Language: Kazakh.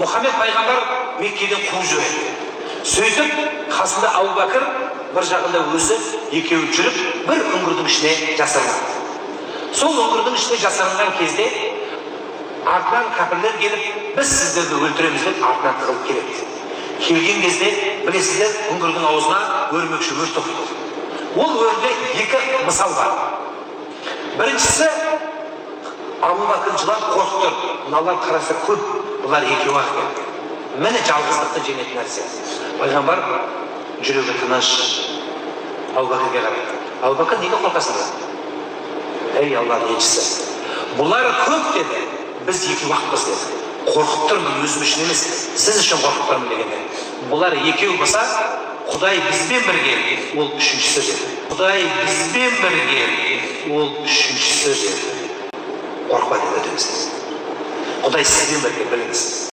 Мұхаммед пайғамбар Меккеден қуып жібереді. Сөйтіп қасында Әбу Бәкір, бір жағында өзі, екеуі жүріп, бір үңгірдің ішіне жасырынады. Сол үңгірдің ішіне жасырынған кезде артынан кәпірлер келіп, «Біз сіздерді өлтіреміз» деп артынан тығылып келеді. Келген кезде, білесіздер, үңгірдің аузына өрмекші өр тоқиды. Ол өрде екі мысал бар. Біріншісі, Абу Бәкір жылап, қорқып тұр. Мыналар қараса, көп, бұлар екеу ақ екен. Міне, жалғыздықты жеңетін нәрсе. Пайғамбар жүрегі тыныш, Әбу Бәкірге қарайды. «Әбу Бәкір, неге қорқасың?» – деді. «Ей, Алланың елшісі, бұлар көп, – деді, – біз екеу ақпыз, – деді. – Қорқып тұрмын, өзім үшін емес, сіз үшін қорқып тұрмын» дегенде, «Бұлар екеу болса, Құдай бізбен бірге, ол үшіншісі», – деді. «Құдай бізбен бірге, ол үшіншісі», – деді. «Қорықпа, – деді, – өтіңіз. Құдай сізбен бірге, біліңіз».